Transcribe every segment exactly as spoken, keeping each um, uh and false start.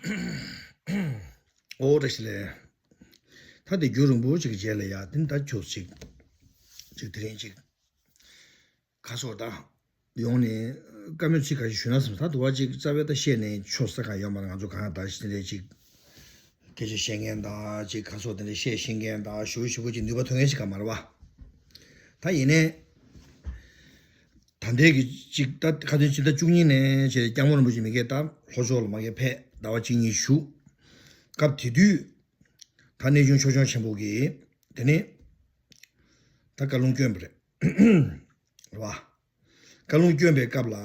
ཨོ་བཀྲ་ཤིས་བདེ་ལེགས། ད་དེ་རྒྱུན་རིང་པོ་ཅིག་གི་རྗེས་ལ་ཡ་དེ་ད་ཁྱོད་ཅིག་ཅིག་དེ་རིང་ཅིག་ག་སོ་ད། ཡོང་ནས་བཀའ་མོལ་ཚིག་ཁ་ཤས་ཞུས་ན་བསམ། ད་དུ་བ་ཅིག་རྩ་བའི་ད་བཤད་ནས་ཆོག་ས་གང་ཡོད་མ་རེད། ང་ཚོ་གང་ད་ཞིག་དེ་འདྲའི་ཅིག་སྐད་ཆ་བཤད་མཁན་ད་ཅིག་ག་སོ་དེ་འདྲ་བཤད་ཤེས་མཁན་ད་ཞུ་ཞུ་བོ་ཅིག་ནུས་པ་ཐོན་མཁན་ཞིག་གང་མ་རེད་བ། ད་ཡིན་ནས། ད་ལྟའི་གི་ཅིག་ད་ཁ་སང་ཕྱི་ཟླ་བཅུ་གཉིས་ནས་བྱས་སྐྱབས་མགོན་རིན་པོ་ཆེ་མི་སྒེར་ད་ལྷོ་ཕྱོགས་ལ་མ་གི་ཕེབས་ཟླ་བ་གཅིག་གཉིས་བཞུགས། སྐབས་དེ་དུས་ད་གནས་ཆུང་ཆོས་སྐྱོང་ཆེན་པོ་གིས་དེ་ནས་ད་བཀའ་ལུང་བསྐྱོན་པ་རེད། རེད་བ། བཀའ་ལུང་བསྐྱོན་པའི་སྐབས་ལ་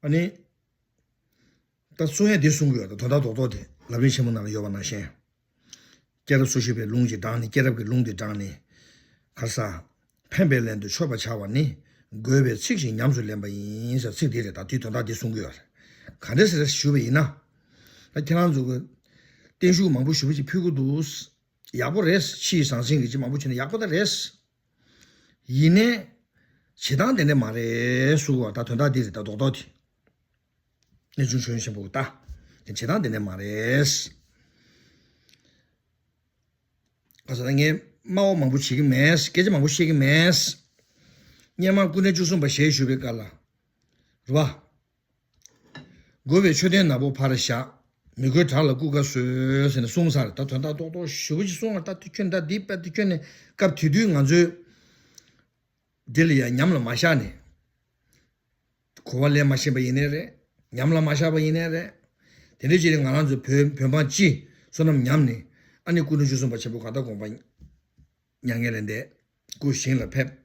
ཨ་ནི། ད་གསུང་ཡ་འདི་གསུང་གི་ཡོད། ད་དོན་དག་རྡོག་རྡོག་དེ་ལམ་རིམ་ཆེན་མོ་ནང་ལ་ཡོད་པ་ནང་བཞིན། སྐྱེས་རབས་སོ་བཞི་པའི་ལུང་གཅིག་དྲངས་ནས། སྐྱེས་རབས་ཀྱི་ལུང་འདི་དྲངས་ནས། ག་ས། ཕན་པའི་ལན་དུ་མཆོད་པར་བྱ་བ་ནི། དགོས་པའི་ཚིག་བཞིན་ཉམས་སུ་ལེན་པ་ཡིན་ཟེར་ཚིག་འདི་རེད། ད་དེའི་དོན་དག་འདི་གསུང་གི་ཡོད་རེད། ག་འདྲ་ཟེར་ཞུས་པ་ཡིན་ན། ད་ཁྱེད་རང་ཚོ་གི་བརྟན་བཞུགས་མང་པོ་ཞུ་བ་ཅིག་ཕུལ་གི་འདུག། ཡག་པོ་རེད། ཕྱི་ཡི་ཟང་ཟིང་གི་ཅིག་མང་པོ་བྱས་ནས་ཡག་པོ་ད་རེད། ཡིན་ནའི། བྱེད་སྟངས་དེ་འདྲ་མ་རེད་ཟེར་བ། ད་དོན་དག་འདི་རེད། ད་རྡོག་རྡོག་དེ། གནས་ཆུང་ཆོས་སྐྱོང་ཆེན་པོ་ད། དེ་བྱེད་སྟངས་དེ་འདྲ་མ་རེད། ག་ས་ད་ངས་སྨྲ་བ་མང་པོ་བྱེད་ཀྱི་མེད། སྐད་ཆ་མང་པོ་བཤད་ཀྱི་མེད། སྔོན་མ་སྐུ་ཕྲེང་བཅུ་གསུམ་པ་ཞལ་བཞུགས་པའི་སྐབས་ལ། རེད་བ། དགོས་པའི་མཆོད་རྟེན་ནག་པོ་ཕར་བཞག། མི་དགོས་བྲག་ལ་སྐུ་འགའ་གསོལ་ཟེར་ནས་གསུངས་ས་རེད། ད་དོན་དག་རྡོག་རྡོག་ཞེ་པོ་ཅིག་གསུངས་པ། ད་དེ་ཁྱོད་ད་འདི་པ་དེ་ཁྱོད་ནས་སྐབས་དེ་དུས་ང་ཚོས་འདི་ལ་ཡང་ཉམས་ལ་མ་བཞག་ནས། གོ་བ་ལེན་མ་ཤེས་པ་ཡིན་ནའི་རེད། ཉམས་ལ་མ་བཞག་པ་ཡིན་ནའི་རེད། དེ་འདྲའི་ཅིག་ལ་ང་རང་ཚོ་བོད་བོད་འབངས་སྤྱི་བསོད་ནམས་ཉམས་ནས། ཨ་ནི་སྐུ་ཕྲེང་བཅུ་གསུམ་པ་ཆེན་པོ་གང་ལྟར་དགོངས་པ་མྱ་ངན་ལས་འདས། སྐུ་ཞིང་ལ་ཕེབས།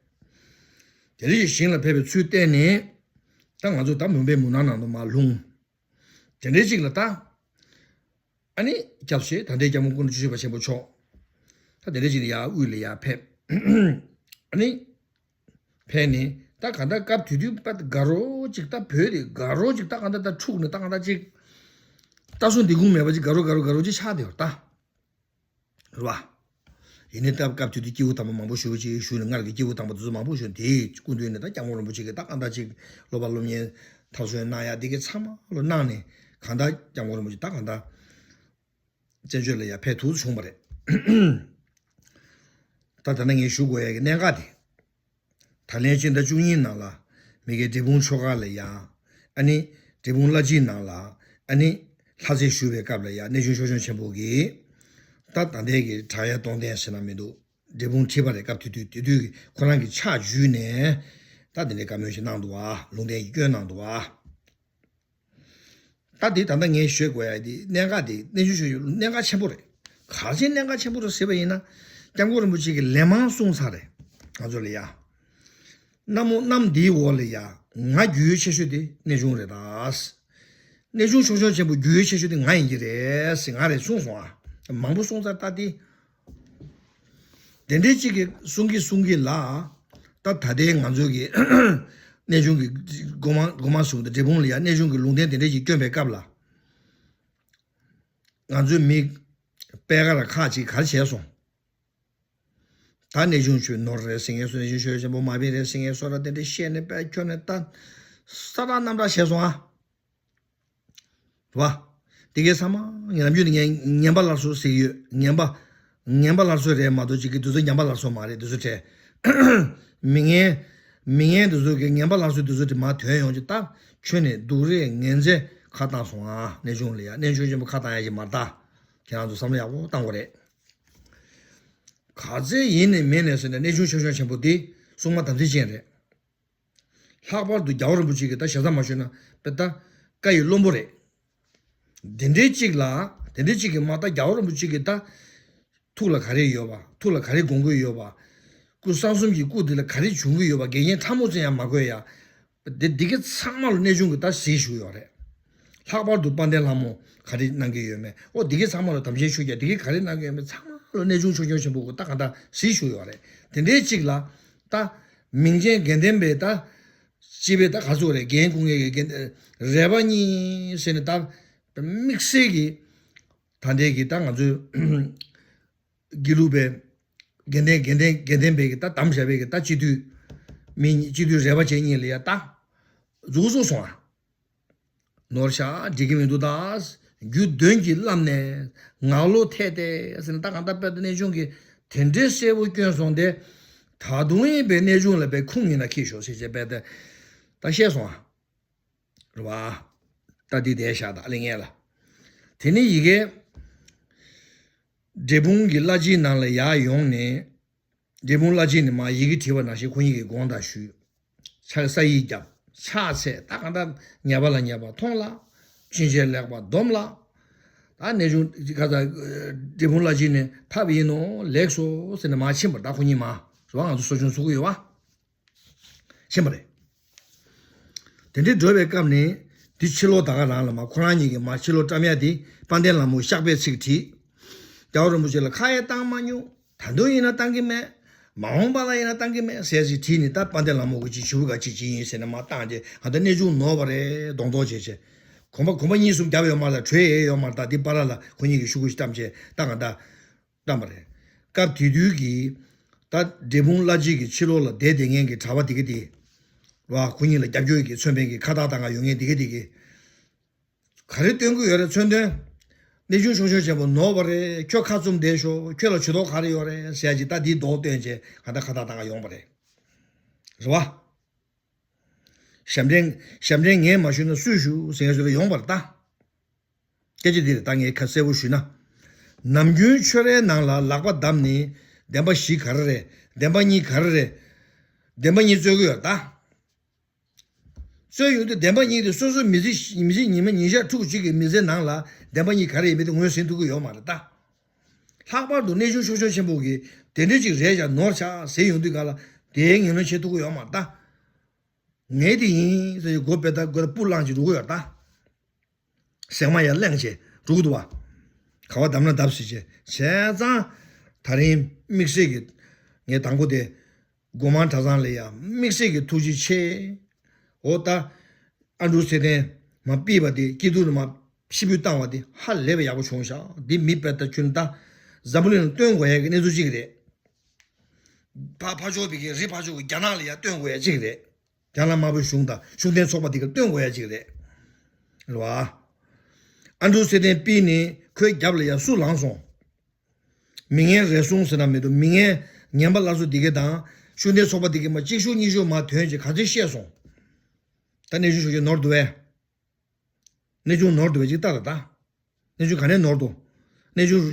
དེ་འདྲའི་ཞིང་ལ་ཕེབས་པའི་ཚུལ་བསྟན་ནས། ད་ང་ཚོ་ད་མུན་པའི་མུན་ནག་ནང་དུ་མར་ལྷུང་། དེ་འདྲའི་ཅིག་ལ་ད། ཨ་ནི་སྐྱབས་རྗེ་ད་ལྟའི་སྐྱབས་མགོན་སྐུ་ཕྲེང་བཅུ་བཞི་པ་ཆེན་པོ་མཆོག། ད་དེ་འདྲའི་ཅིག་ལ་ཡར་དབུས་ལ་ཡར་ཕེབས། ཨ་ནི། ཕེབས་ནས་ད་གང་ལྟར་སྐབས་དེ་དུས་པ་དགའ་རོགས་ཅིག་ད་བོད་དེ་དགའ་རོགས་ཅིག་ད་གང་ལྟར་ད་འཁྲུག་ནས་ད་གང་ལྟར་ཅིག་ད་སོང་འདི་ཁུངས་མེད་པ་ཅིག་དགའ་རོགས་དགའ་རོགས་དགའ་རོགས་ཅིག་ཆགས་བསྡད་ཡོད་ད། རེད་བ། ཡིན་ནའི་སྟབས་སྐབས་དེ་དུས་སྐྱེས་བུ་དམ་པ་མང་པོ་ཞེ་པོ་ཅིག་བཞུགས་ནས། སྔར་གྱི་སྐྱེས་བུ་དམ་པ་དེ་ཚོ་མང་པོ་བཞུགས། དེའི་སྐུ་མདུན་ནས་ད་སྐྱབས་མགོན་རིན་པོ་ཆེ་གིས་ད་གང་ལྟར་ཅིག་སློབ་པ་སློབ་གཉེར་འཐབ་རྩོད་གནང་ཡ་འདི་གའི་ཚང་མ་ལོ་གནང་ནས། གང་ལྟར་སྐྱབས་མགོན་རིན་པོ་ཆེ་ད་གང་ལྟར་བཙན་བྱོལ་ལ་ཡར་ཕེབས་ཐུབ་བྱུང་བ་རེད། ད་ད་ནི་ངས་ཞུ་དགོས་ཡ་གི་གནད་འགག་དེ། ད་ལན་ཕྱི་ཟླ་བཅུ་གཉིས་ནང་ལ་མི་དགེ་འབྲས་སྤུངས་ཆོས་སྒར་ལ་ཡ། ཨ་ནི་འབྲས་སྤུངས་བླ་སྤྱིའི་ནང་ལ། ཨ་ནི་ལྷ་རྩེར་བཞུགས་པའི་སྐབས་ལ་ཡ་གནས་ཆུང་ཆོས་སྐྱོང་ཆེན་པོ་གིས། ད་ད་ལྟའི་གི་བྲག་གཡབ་སྟོང་རྟེན་ཟེར་ན་མི་འདུག། འབྲས་སྤུངས་ཁྲི་པ་རེད། སྐབས་དེ་དུས་དེ་དུས་ཁོ་རང་གི་ཕྱག་བརྒྱུད་ནས་ད་དེ་འདྲའི་བཀའ་མོལ་ཞིག་གནང་འདུག་བ། ལུང་བསྟན་ཞིག་བསྐྱོན་གནང་འདུག་བ། ད་དེ་ད་ལྟ་ངས་ཞུ་དགོས་ཡ་དེ་གནད་འགག་དེ་གནས་ཆུང་ཆོས་སྐྱོང་གནད་འགག་ཆེན་པོ་རེད། ག་རེ་བྱས་གནད་འགག་ཆེན་པོ་རེད་ཟེར་བ་ཡིན་ན། སྐྱབས་མགོན་རིན་པོ་ཆེ་གིས་ལན་མང་གསུངས་ཚར་རེད། ང་ཚོ་ལ་ཡ། གནམ་འོག་གནམ་འདིའི་འོག་ལ་ཡ་ང་རྒྱུས་ཡོད་ཆེ་ཤོས་དེ་གནས་ཆུང་རེད་ད། གནས་ཆུང་ཆོས་སྐྱོང་ཆེན་པོ་རྒྱུས་ཡོད་ཆེ་ཤོས་དེ་ང་ཡིན་གྱི་རེད་ཟེར་ང་རེད་གསུངས་སོང་ཨ། མང་པོ་གསུངས་ཚར་ད་དེ། དེ་འདྲའི་གཅིག་གིས་གསུང་གིན་གསུང་གིན་ལ། ད་ད་ལྟའི་ང་ཚོ་གི་གནས་ཆུང་གི་སྒོ་མང་སྒོ་མང་ཟེར་བ་དང་འབྲས་སྤུངས་ལ་ཡ་གནས་ཆུང་གི་ལུང་བསྟན་དེ་འདྲའི་ཞིག་བསྐྱོན་པའི་སྐབས་ལ། ང་ཚོའི་མི་པད་དཀར་ཁག་ཅིག་ག་རེ་བྱས་སོང་། ད་གནས་ཆུང་ཆོས་ནོར་རེད་ཟེར་མཁན་ཚོ། གནས་ཆུང་ཆོས་ཆེན་པོ་མ་བིན་རེད་ཟེར་མཁན་ཚོ་ར་དེ་འདྲ་བཤད་ནས་པད་ཁྱོན་ནས་ད་ས་དྲག་གནམ་དྲག་བྱས་སོང་ཨ། རེད་བ། དེ་གའི་ཚང་མ་ངས་ནམ་རྒྱུན་ནས་ངས་ངན་པ་སླར་གསོ་ཟེར་གྱི་ཡོད། ངན་པ། ངན་པ་སླར་གསོ་རེད་མ་གཏོགས་ཅིག་གི་དེ་ཚོ་ངན་པ་སླར་གསོ་མ་རེད། དེ་ཚོ་བྲལ། མི་ངན། མི་ངན་དེ་ཚོ་གི་ངན་པ་སླར་གསོ་དེ་ཚོ་དེ་མར་ཐོན་ཡོང་ཅིག་ད། ཁྱོན་ནས་སྡུག་རེད་ངན་ཚད་ཁ་བཏང་སོང་ཨ། གནས་ཆུང་ལ་ཡ་གནས་ཆུང་ཆོས་སྐྱོང་ཆེན་པོ་ཁ་བཏང་ཡ་ཞིག་མ་རེད་ད། ཁྱེད་རང་ཚོ་བསམ་བློ་ཡག་པོ་བཏང་དགོས་རེད། ག་ཚད་ཡིན་ནས་མིན་ནས་ཟེར་ན་གནས་ཆུང་ཆོས་སྐྱོང་ཆེན་པོ་འདི་སྲུང་མ་དམ་ཚིག་ཅན་རེད། ལྷག་པར་དུ་རྒྱལ་བ་རིན་པོ་ཆེ་གིས་ད་ཞེ་ས་མ་ཞུས་ན་དཔེ་ད་བཀའ་ཡི་བློན་པོ་རེད། དེ་འདྲའི་གཅིག་ལ། དེ་འདྲའི་གཅིག་གིས་མ་ད་རྒྱལ་བ་རིན་པོ་ཆེ་གིས་ད་ཐུགས་ལ་ག་རེ་ཡོད་པ། ཐུགས་ལ་ག་རེ་དགོངས་ཀྱི་ཡོད་པ། སྐུ་གསང་གསུམ་གྱི་སྐུ་འདི་ལ་ག་རེ་བྱུང་གི་ཡོད་པ། འགལ་རྐྱེན་ཕྲ་མོ་ཙམ་ཡང་མ་དགོས་ཡ། འདི་འདི་གའི་ཚང་མ་ལ་གནས་ཆུང་གིས་ད་གཟིགས་བཞུགས་ཡོད་རེད། ལྷག་པར་དུ་དཔལ་ལྡན་ལྷ་མོ་ག་རེ་གནང་གི་ཡོད་མེད། ཨོ་འདི་གའི་ཚང་མ་ལ་དམ་ཅན་ཆོས་རྒྱལ་འདི་གའི་ག་རེ་གནང་གི་ཡོད་མེད་ཚང་མ་ལ་གནས་ཆུང་ཆོས་སྐྱོང་ཆེན་པོ་གིས་ད་ག་ད་གཟིགས་བཞུགས་ཡོད་རེད། དེ་འདྲའི་གཅིག་ལ་ད་མིང་ཅན་དགེ་ལྡན་པའི་ད་སྤྱི་པའི་ད་ག་ཚོད་རེད། འགན་འཁུར་མཁན་གྱི་དགེ་ལྡན་རེ་བ་གཉིས་ཟེར་ནས་ད་དམིགས་བསལ་གྱི་ད་ལྟའི་གི་ད་ང་ཚོའི་དགེ་ལུགས་པའི་དགེ་ལྡན་དགེ་ལྡན་དགེ་ལྡན་པའི་གི་ད་དམ་བཞག་པའི་གི་ད་སྤྱི་འཐུས་མི་སྤྱི་འཐུས་རེ་བ་ཅན་གཉིས་ལ་ཡ་ད་འཛུགས་སོང་སོང་ཨ། ནོར་ཤག་འགྲིག་གི་མི་འདུག་ད། རྒྱུ་གདོན་གྱིས་བརླམས་ནས་ངག་བློ་ཐལ་ཏེ་ཟེར་ནས། ད་གང་ལྟར་དཔེ་དེ་གནས་ཆུང་གིས་དེ་འདྲའི་གསལ་པོ་བསྐྱོན་སོང་སྟེ། ད་དུང་ཡིན་པའི་གནས་ཆུང་ལ་དཔེ་ཁུངས་ཡིན་ན་ཁྱེར་ཤོག་ཟེར་བྱས་དཔེ་དེ་ད་བཤད་སོང་ཨ། རེད་བ། ད་འདི་བསྡད་བཞག་ད་ལེ་ངན་ལ། དེ་ནས་ཡི་གེ་འབྲས་སྤུངས་ཀྱི་བླ་སྤྱིའི་ནང་ལ་ཡར་ཡོང་ནས། འབྲས་སྤུངས་བླ་སྤྱི་ནས་མར་ཡི་གེ་བྲིས་པ་ནང་བཞིན་ཁོ་གཉིས་ཀྱིས་དགོངས་དག་ཞུས། ཕྱག་ས་ཡིག་བརྒྱབ། ཕྱག་འཚལ། ད་གང་ལྟར་ཉེས་པ་ལ་ཉེས་པ་མཐོང་ལ། ཕྱིན་ཆད་ལེགས་པ་སྡོམ་ལ། ད་གནས་ཆུང་ག་ས་འབྲས་སྤུངས་བླ་སྤྱི་ནས་ཐབས་ཡིན་ནོ་ལེགས་སོ་ཟེར་ནས་མར་ཕྱིན་པ། ད་ཁོ་གཉིས་མར་རེད་བ། ང་ཚོ་གསོ་སྐྱོང་ཚུགས་ཀྱི་ཡོད་བ། ཕྱིན་པ་རེད། དེ་འདྲའི་འགྲོ་བའི་སྐབས་ནས་འདི་ཕྱི་ལོགས་ད་ག་རང་ལ་མར་ཁོ་རང་གཉིས་ཀྱིས་མར་ཕྱི་ལོགས་བཀྲམ་ཡ་དེ་དཔལ་ལྡན་ལྷ་མོ་གཤེགས་པའི་ཚིག་བྲིས། རྒྱལ་བ་རིན་པོ་ཆེ་ལ་ཁ་ཡང་བཏང་མ་མྱོང་། ད་དུང་ཡིན་ན་བཏང་གི་མེད། མ་འོངས་པ་ལ་ཡིན་ན་བཏང་གི་མེད་ཟེར་ཅིག་བྲིས་ནས། ད་དཔལ་ལྡན་ལྷ་མོ་གི་ཅིག་ཞུ་བ་ག་ཅིག་ཅིག་ཡིན་ཟེར་ནས་མར་བཏང་རྗེས། ང་ད་གནས་ཆུང་ནོར་བ་རེད་མདོག་མདོག་བྱས་བྱས། གོམ་པ་གོམ་པ་གཉིས་གསུམ་བརྒྱབ་ཡོད་མ་རེད། བྲོས་ཡས་ཡོད་མ་རེད། ད་འདི་བར་ལ་ཁོ་གཉིས་ཀྱིས་ཤོག་གུ་ཞིག་བཀྲམ་བྱས། ད་ང་ད་བཀྲམ་པ་རེད། སྐབས་དེ་དུས་ཀྱི་ད་འབྲས་སྤུངས་བླ་སྤྱི་གི་ཕྱི་ལོགས་ལ་བསྡད་བསྡད་མཁན་གྱི་གྲྭ་པ་དེ་ག་དེ་ར། ཁོ་གཉིས་ལ་རྒྱབ་སྐྱོར་གྱི་མཚོན་དཔོན་གྱི་ཁ་བཏགས་བཏང་ག་ཡོང་མཁན་དེ་ག་དེ་གིས་ག་རེ་སྟོན་གྱི་ཡོད་རེད། མཚོན་དོན། གནས་ཆུང་ཆུང་ཆུང་ཆེན་པོ་ནོར་བ་རེད། ཁྱོད་ཁ་བཙུམ་བསྡད་ཤོག་ཁྱོད་ལ་ཇུས་གཏོགས་ག་རེ་ཡོད་རེད་ཟེར་ཡ་ཅིག་ད་འདིའི་མདོག་སྟོན་བྱས་གང་ལྟར་ཁ་བཏགས་བཏང་ག་ཡོང་བ་རེད། རེད་བ། ཞབས་འདྲེན་ཞབས་འདྲེན་ངས་མ་ཞུས་ན་སུས་ཞུ་ཟེར་ཡ་ཅིག་ལ་ཡོང་བ་རེད་ད། སྐད་ཆ་འདི་རེད་ད། ངས་ཁ་གསལ་པོ་ཞུས་ན། ནམ་རྒྱུན་ཆོས་རའི་ནང་ལ་ལག་པ་བརྡབས་ནས་བདེན་པ་བཞི་ག་རེ་རེད། བདེན་པ་གཉིས་ག་རེ་རེད། བདེན་པ་གཉིས་རྩོད་ཀྱི་ཡོད་ད། རྩོད་ཡོང་དུས་བདེན་པ་གཉིས་དེ་སོ་སོ་མི་ཚེ་མི་ཚེ་ཉི་མ་ཉིན་ཞག་ཕྲུགས་གཅིག་གི་མི་ཚེ་ནང་ལ་བདེན་པ་གཉིས་ག་རེ་ཡིན་མིན་དེ་ངོས་ཟིན་ཐུབ་ཀྱི་ཡོད་མ་རེད་ད། ལྷག་པར་དུ་གནས་ཆུང་ཆུང་ཆུང་ཆེན་པོ་གིས་དེ་འདྲ་ཅིག་རེད་ཡ་ནོར་ཆག་ཟེར་ཡོང་དུས་ག་ལ་དེའི་ངོས་ལེན་བྱེད་ཐུབ་ཀྱི་ཡོད་མ་རེད་ད། ངས་དེ་ཡིན་ཟེར་ནས་མགོ་བོས་ད་མགོ་ལ་སྤུ་བླངས་ཀྱི་འགྲོ་གི་ཡོད་ད། ཟེགས་མ་ཡར་བླངས་བྱས་འགྲོ་གི་འདུག་བ། ག་བ་བརྡབ་ན་བརྡབ་ཟེར་བྱས་བྱས་ཙང་། ད་རིང་དམིགས་བསལ་གྱི་ངས་དང་པོ་དེ་སྒོ་མང་གྲྭ་ཚང་ལ་ཡ་དམིགས་བསལ་གྱི་ཐུགས་རྗེ་ཆེ། འོ་ད་ཨ་འབྲུག་ཚེ་བརྟན་མར་ཕུད་པ་དེ། སྐྱིད་སྡུག་ནས་མར་ཕྱིར་འབུད་བཏང་བ་དེ་ཧ་ལས་པའི་ཡག་པོ་བྱུང་ཤག་འདི་མི་དཔེ་ལྟ་ཁྱོད་ད་འཛམ་བུ་གླིང་ལ་སྟོན་དགོས་ཡ་གི་གནས་ཚུལ་གཅིག་རེད། ཕ་ཕ་ཕྱོགས་པའི་གི་རི་ཕ་ཕྱོགས་ཀྱི་རྒྱ་ནག་ལ་ཡ་སྟོན་དགོས་ཡ་གཅིག་རེད། རྒྱ་ནག་དམར་པོའི་གཞུང་དང་ཤུགས་ལྡན་ཚོགས་པ་འདི་གར་སྟོན་དགོས་ཡ་གཅིག་རེད། རེད་བ། ཨ་འབྲུག་ཚེ་བརྟན་ཕུད་ནས་ཁོའི་རྒྱབ་ལ་ཡ་སུ་ལངས་སོང་། མི་ངན་རེ་ཟུང་ཟེར་ན་མི་འདུག་མི་ངན་ངན་པ་སླར་གསོ་འདི་ག་དང་ཤུགས་ལྡན་ཚོགས་པ་འདི་ག་མར་གཅིག་ཤུགས་གཉིས་ཤུགས་མར་ཐོན་བྱས་ག་ཚོད་བཤད་སོང་། ད་གནས་ཆུང་ཆུང་ཆུང་ནོར་འདུག་བས། གནས་ཆུང་ནོར་འདུག་བས་ཅིག་ལྟ་ལ་ད། གནས་ཆུང་ག་ནས་ནོར་འདུག་གནས་ཆུང་།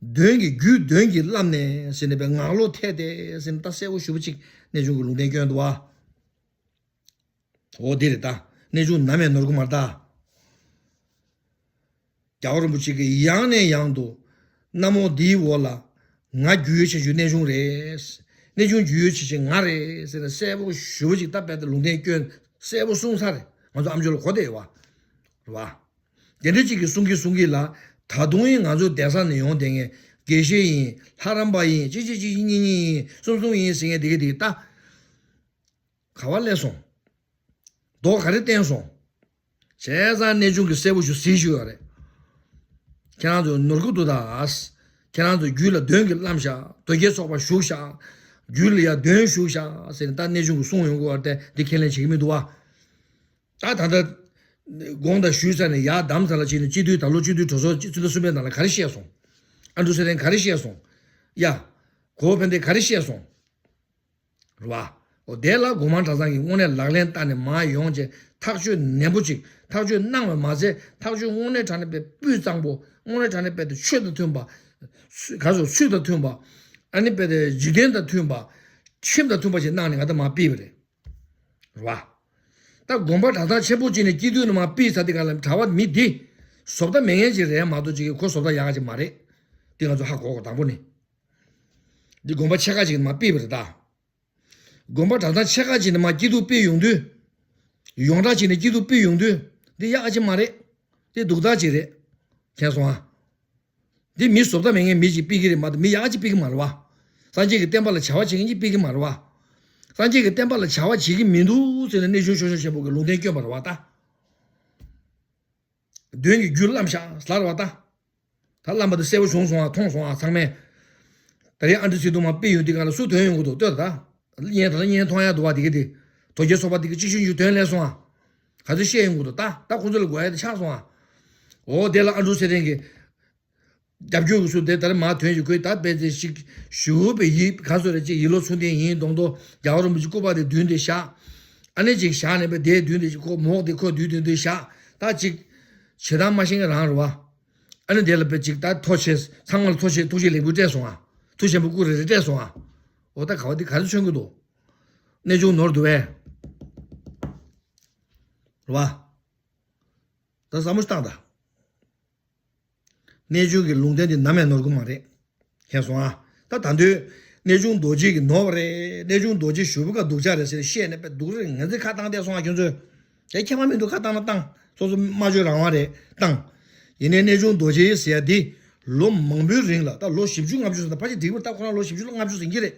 གདོན་གྱིས་རྒྱུ་གདོན་གྱིས་བརླམས་ནས་ཟེར་ནས་པའི་ངག་བློ་ཐལ་ཏེ་ཟེར་ནས་ད་གསལ་པོ་ཞུ་བ་ཅིག་གནས་ཆུང་གི་ལུང་བསྟན་སྐྱོན་འདུག་བ། འོ་དེ་རེད་ད། གནས་ཆུང་ནམ་ཡང་ནོར་གི་མ་རེད་ད། རྒྱལ་བ་རིན་པོ་ཆེ་གིས་ཡང་ནས་ཡང་དུ་གནམ་འོག་འདིའི་འོག་ལ་ང་རྒྱུས་ཡོད་ཆེ་ཆུང་གནས་ཆུང་རེད། གནས་ཆུང་རྒྱུས་ཡོད་ཆེ་ཆེ་ང་རེད་ཟེར་ནས་གསལ་པོ་ཞུ་བ་ཅིག་ད་དཔེ་ད་ལུང་བསྟན་སྐྱོན་གསལ་པོ་གསུངས་ཚར་རེད། ང་ཚོ་ཨ་མཆོག་ལ་གོ་བསྡད་ཡོད་བ། རེད་བ། དེ་འདྲ་ཅིག་གིས་གསུང་གིན་གསུང་གིན་ལ། ད་དུང་ཡིན་ང་ཚོ་སྡེ་ས་ནས་ཡོང་བསྡད་མཁན་དགེ་བཤེས་ཡིན། ལྷ་རམས་པ་ཡིན། གཅིག་གཅིག་གཅིག་གཉིས་གཉིས་ཡིན། གསུམ་གསུམ་ཡིན་ཟེར་མཁན་དེ་ག་དེ་ད་ག་བ་སླེབས་སོང་། མདོག་ག་རེ་བསྟན་སོང་། བྱས་ཙང་གནས་ཆུང་གིས་གསལ་པོ་ཞིག་གཟིགས་ཞུ་ཡོད་རེད། ཁྱེད་རང་ཚོ་ནོར་གི་འདུག་ད། ཁྱེད་རང་ཚོ་རྒྱུད་ལ་གདོན་གྱིས་བརླམས་ཤག་དོལ་རྒྱལ་ཚོགས་པ་ཞུགས་ཤག་རྒྱུད་ལ་ཡ་གདོན་ཞུགས་ཤག་ཟེར་ནས་ད་གནས་ཆུང་གིས་གསུང་ཡོང་གི་ཡོད་རེད་དེ། འདི་ཁས་ལེན་བྱེད་ཀྱི་མི་འདུག་བ། ད་ད་ལྟ་དགོངས་དག་ཞུས་ཚར་ནས་ཡར་བསྡམས་ཚར་ལ་ཕྱིན་ནས། སྤྱི་འཐུས་ད་ལོ་སྤྱི་འཐུས་གྲོས་ཚོགས་ཕྱི་ཟླ་གསུམ་པའི་ནང་ལ་ག་རེ་བཤད་སོང་། ཨ་འབྲུག་ཚེ་བརྟན་ག་རེ་བཤད་སོང་། ཡ། གོ་བོ་ཕན་བདེ་ག་རེ་བཤད་སོང་། རེད་བ། འོ་དེ་ལ་སྒོ་མང་གྲྭ་ཚང་གིས་དངོས་གནས་ལག་ལེན་བསྟར་ནས་མར་ཡོང་བྱས་ཐག་གཅོད་ནན་པོ་ཅིག་ཐག་གཅོད་གནང་བ་མ་ཚད། ཐག་གཅོད་དངོས་གནས་དྲང་གནས་དཔེ་སྤུས་གཙང་པོ། དངོས་གནས་དྲང་གནས་དཔེ་དེ་ཆོས་དང་མཐུན་པ། ག་ཚོད་ཚུལ་དང་མཐུན་པ། ཨ་ནི་དཔེ་དེ་འཇིག་རྟེན་དང་མཐུན་པ། ཁྲིམས་དང་མཐུན་པ་ཞིག་གནང་ནས་ང་ད་མར་ཕུད་པ་རེད། རེད་བ། ད་དགོན་པ་གྲྭ་ཚང་ཆེན་པོ་གཅིག་ནས་སྐྱིད་སྡུག་ནས་མར་ཕུད་ཚར་དུས་ག་ལ་གྲྭ་པ་མི་འདི་བཟོ་ལྟ་མེད་མཁན་ཅིག་རེད་མ་གཏོགས་ཅིག་གི་ཁོ་བཟོ་ལྟ་ཡག་ག་ཅིག་མ་རེད། འདི་ང་ཚོ་ཧ་གོ་དགོས། དང་པོ་ནི། འདི་དགོན་པ་ཆེ་ཁག་ཅིག་ནས་མར་ཕུད་པ་རེད་ད། དགོན་པ་གྲྭ་ཚང་ཆེ་ཁག་ཅིག་ནས་མར་སྐྱིད་སྡུག་ཕུད་ཡོང་དུས། ཡོངས་གྲགས་ཅིག་ནས་སྐྱིད་སྡུག་ཕུད་ཡོང་དུས། འདི་ཡག་ག་ཅིག་མ་རེད། འདི་སྡུག་ཐག་ཅིག་རེད། མཁྱེན་སོང་ཨ། འདི་མི་བཟོ་ལྟ་མེད་མཁན་མི་ཅིག་ཕུད་ཀྱི་རེད་མ་གཏོགས་མི་ཡག་ག་ཅིག་ཕུད་ཀྱི་མ་རེད་བ། སངས་རྒྱས་ཀྱི་བསྟན་པ་ལ་བྱ་བ་བྱེད་མཁན་ཅིག་ཕུད་ཀྱི་མ་རེད་བ། སངས་རྒྱས་ཀྱི་བསྟན་པ་ལ་བྱ་བ་བྱེད་ཀྱི་མི་འདུག་ཟེར་ནས་གནས་ཆུང་ཆུང་ཆུང་ཆེན་པོ་གིས་ལུང་བསྟན་བསྐྱོན་པ་རེད་བ་ད། གདོན་གྱིས་རྒྱུད་བརླམས་ཤག་ཟེར་བ་ད། ད་བརླམས་པ་དེ་གསལ་པོ་བྱུང་སོང་ཨ། མཐོང་སོང་ཨ་ཚང་མས། ད་རེས་ཨ་འབྲུག་ཚེ་བརྟན་མར་ཕུད་ཡོང་དུས་ག་ལ་སུ་ཐོན་ཡོང་གི་འདུག་ལྟོས་ད། བརྙན་ད་ལ་བརྙན་མཐོང་ཡ་འདུག་བ། དེ་ག་དེ། དོལ་རྒྱལ་ཚོགས་པ་དེ་ག་གཅིག་ཤུན་ཤུན་ཐོན་སླེབས་སོང་ཨ། ག་ཚོད་བཤད་ཡོང་གི་འདུག་ད་ད་ཁོང་ཚོ་ལ་དགོས་ཡ་དེ་ཆགས་སོང་ཨ། འོ་དེ་ལ་ཨ་འབྲུག་ཚེ་རིང་གིས་རྒྱབ་སྐྱོར་གྱི་ཚུལ་དེ་ལྟར་མར་ཐོན་ཞིག་ཁོས་ད་དཔེ་དེ་ཞིག་ཞུ་བའི་ཡིད་ག་ཚོད་རེ་ཅིག་ཡིད་བློ་ཚུགས་ལྡན་ཡིན་མདོག་མདོག་རྒྱལ་བ་རིན་པོ་ཆེ་སྐུ་པར་དེ་མདུན་དེ་བཞག་ཨ་ནི་ཅིག་བཞག་ནས་དཔེ་དེའི་མདུན་དེ་ཅིག་ཁོ་མོག་དེ་ཁོ་མདུན་མདུན་དེ་བཞག་ད་ཅིག་བྱེད་སྟངས་མ་ཤེས་མཁན་རང་རེད་བ། ཨ་ནི་དེ་ལ་དཔེ་ཅིག་ད་ཐུགས་རྗེ་ཆེ། ཚང་མ་ལ་ཐུགས་རྗེ་ཐུགས་རྗེ་ལེགས་འབུལ་སྤྲད་སོང་ཨ། ཐུགས་ཆེན་པོ་སྐུ་རེ་རེ་སྤྲད་སོང་ཨ། འོ་ད་ག་བ་འདི་ག་རེ་མཚོན་གི་འདུག་གནས་ཆུང་ནོར་འདུག་བས། རེད་བ། ད་བསམ་བློ་བཏང་དང་། གནས་ཆུང་གི་ལུང་བསྟན་འདི་ནམ་ཡང་ནོར་གི་མ་རེད། མཁྱེན་སོང་ཨ། ད་ད་དུང་གནས་ཆུང་རྡོ་རྗེ་གིས་ནོར་བ་རེད། གནས་ཆུང་རྡོ་རྗེ་ཞུ་བ་ག་སྡུག་ཅག་རེད་ཟེར་བཤད་ནས་དཔེ་སྡུག་རེད། ང་ཚོས་ཁ་བཏང་བསྡད་སོང་ཨ་ཁྱོད་ཚོས། དེ་ཁྱད་པར་མི་འདུག་ཁ་བཏང་ན་བཏང་། སོ་སོ་སྨྲ་བརྗོད་རང་དབང་རེད་བཏང་། ཡིན་ནའི་གནས་ཆུང་རྡོ་རྗེ་ཟེར་ཡ་འདི་ལོ་མང་པོའི་རིང་ལ་ད་ལོ་བཞི་བཅུ་ལྔ་བཅུ་ཟེར་ན་ཕལ་ཆེར་འགྲིག་པ་རེད། ད་ཁོ་རང་ལོ་བཞི་བཅུ་ལྔ་བཅུ་ཟིན་གྱི་རེད།